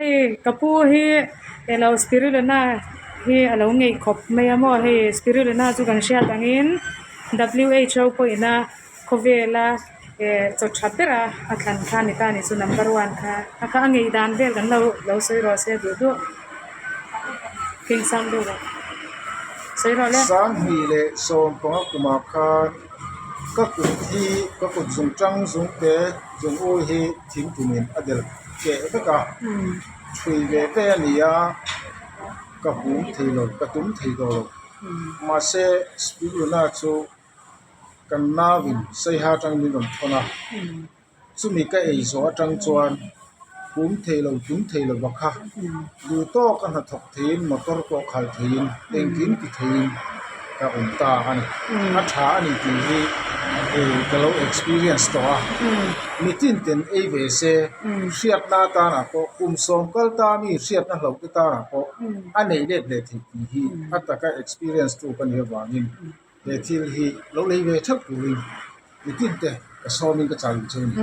Hei ka pu hi elo spirulina hi a lo ngeih khawp mai a maw hei spirulina chu kan hriat angin W H O pawhin a khawvela eh chaw tha bera a thlan kha a ni ta a ni chu number one kha a kha a ngeih dan vel kan lo lo sawi rawh se duh duh keng sang deuh rawh sawi rawh le. 2015 kumah khan ka kut hi ka kut zung tang zung te zung u hi thingtumin a del keh vek a thui ve ve a ni a ka hum thei lo ka tum thei tawh lo mahse spirulina chu kan nauin saiha atang min rawn thawn a chumi ka ei zawh atang chuan hum thei lo tum thei lo va kha duh tawk a hnathawk theiin motor pawh khalh theiin engkim ti theiin ka awm ta a ni a tha a ni tih hi ka lo experience tawh a mitin ten ei ve se hriatna atanah pawh kum sawm kal ta mi hriatna hlauh te tanah pawh a nei let leh theih tih hi a taka experience tu ka nih avangin he thil hi lo lei ve theuh turin mitin te ka sawmin ka chah duh che a ni.